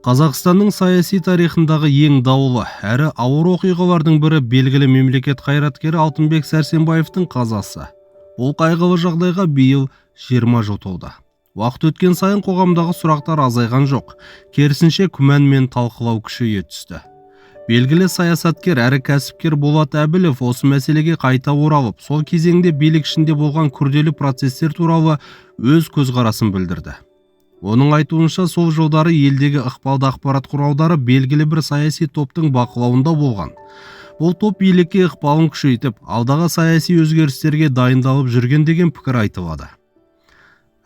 Қазақстанның саяси тарихындағы ең даулы әрі ауыр оқиғалардың бірі – белгілі мемлекет қайраткері Алтынбек Сәрсенбаевтың қазасы. Бұл қайғылы жағдайға биыл 20 жыл толды. Уақыт өткен сайын қоғамдағы сұрақтар азайған жоқ. Керісінше, күмән мен талқылау күшейе түсті. Белгілі саясаткер әрі кәсіпкер Болат Әбілов осы мәселеге қайта оралып, сол кезеңде билік ішінде болған күрделі процестер туралы өз көзқарасын білдірді. Оның айтуынша, сол жылдары елдегі ықпалды ақпарат құралдары белгілі бір саяси топтың бақылауында болған. Бұл топ билікке ықпалын күшейтіп, алдағы саяси өзгерістерге дайындалып жүрген деген пікір айтылады.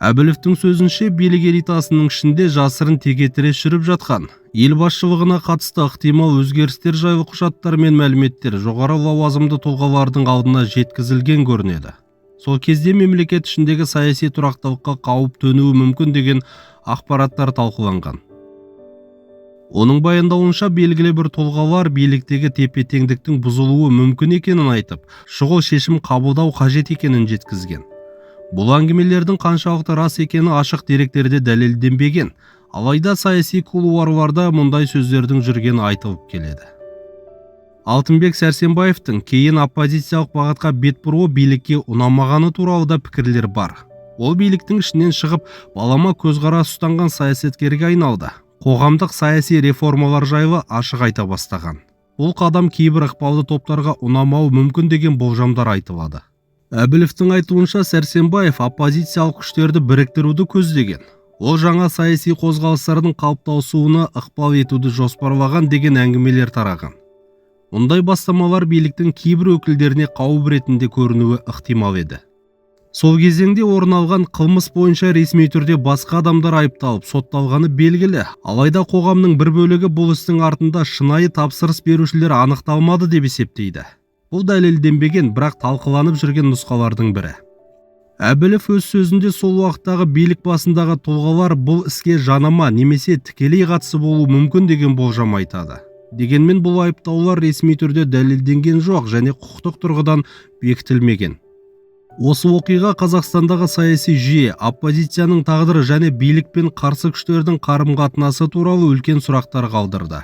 Әбіловтің сөзінше, билік элитасының ішінде жасырын текетірес жүріп жатқан. Ел басшылығына қатысты ықтимал өзгерістер жайлы құжаттар мен мәліметтер жоғары лауазымды тұлғалардың алдына жеткізілген көрінеді. Сол кезде мемлекет ішіндегі саяси тұрақтылыққа қауіп төнуі мүмкін деген ақпараттар талқыланған. Оның баяндауынша, белгілі бір тұлғалар биліктегі тепе-теңдіктің бұзылуы мүмкін екенін айтып, шұғыл шешім қабылдау қажет екенін жеткізген. Бұл әңгімелердің қаншалықты рас екені ашық деректерде дәлелденбеген. Алайда саяси кулуарларда мұндай сөздердің жүргені айтылып келеді. Алтынбек Сәрсенбаевтың кейін оппозициялық бағытқа бет бұруы билікке ұнамағаны туралы да пікірлер бар. Ол биліктің ішінен шығып, балама көзқарас ұстанған саясаткерге айналды. Қоғамдық саяси реформалар жайлы ашық айта бастаған. Бұл қадам кейбір ықпалды топтарға ұнамауы мүмкін деген болжамдар айтылады. Әбіловтің айтуынша, Сәрсенбаев оппозициялық күштерді біріктіруді көздеген. Ол жаңа саяси қозғалыстардың қалыптасуына ықпал етуді жоспарлаған деген әңгімелер тараған. Мұндай бастамалар биліктің кейбір өкілдеріне қауіп ретінде көрінуі ықтимал еді. Сол кезеңде орын алған қылмыс бойынша ресми түрде басқа адамдар айыпталып, сотталғаны белгілі. Алайда қоғамның бір бөлігі бұл істің артында шынайы тапсырыс берушілер анықталмады деп есептейді. Бұл дәлелденбеген, бірақ талқыланып жүрген нұсқалардың бірі. Әбілов өз сөзінде сол уақыттағы билік басындағы тұлғалар бұл іске жанама немесе тікелей қатысы болуы мүмкін деген болжам айтады. Дегенмен бұл айыптаулар ресми түрде дәлелденген жоқ және құқықтық тұрғыдан бекітілмеген. Осы оқиға Қазақстандағы саяси жүйе, оппозицияның тағдыры және билік пен қарсы күштердің қарым-қатынасы туралы үлкен сұрақтар қалдырды.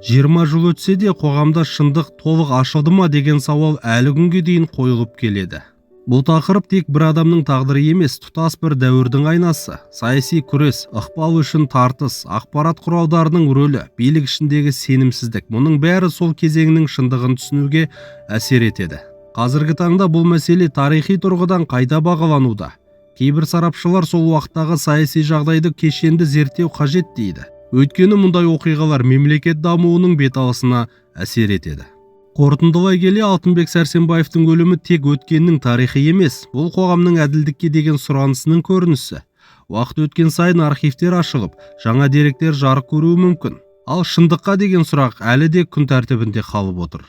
20 жыл өтсе де, қоғамда шындық толық ашылды ма деген сауал әлі күнге дейін қойылып келеді. Бұл тақырып тек бір адамның тағдыры емес, тұтас бір дәуірдің айнасы. Саяси күрес, ықпал үшін тартыс, ақпарат құралдарының рөлі, билік ішіндегі сенімсіздік – мұның бәрі сол кезеңнің шындығын түсінуге әсер етеді. Қазіргі таңда бұл мәселе тарихи тұрғыдан қайта бағалануда. Кейбір сарапшылар сол уақыттағы саяси жағдайды кешенді зерттеу қажет дейді. Өйткені мұндай оқиғалар мемлекет дамуының беталысына әсер етеді. Қорытындылай келе, Алтынбек Сәрсенбаевтың өлімі тек өткеннің тарихы емес, бұл қоғамның әділдікке деген сұранысының көрінісі. Уақыт өткен сайын архивтер ашылып, жаңа деректер жарық көруі мүмкін. Ал шындыққа деген сұрақ әлі де күн тәртібінде қалып отыр.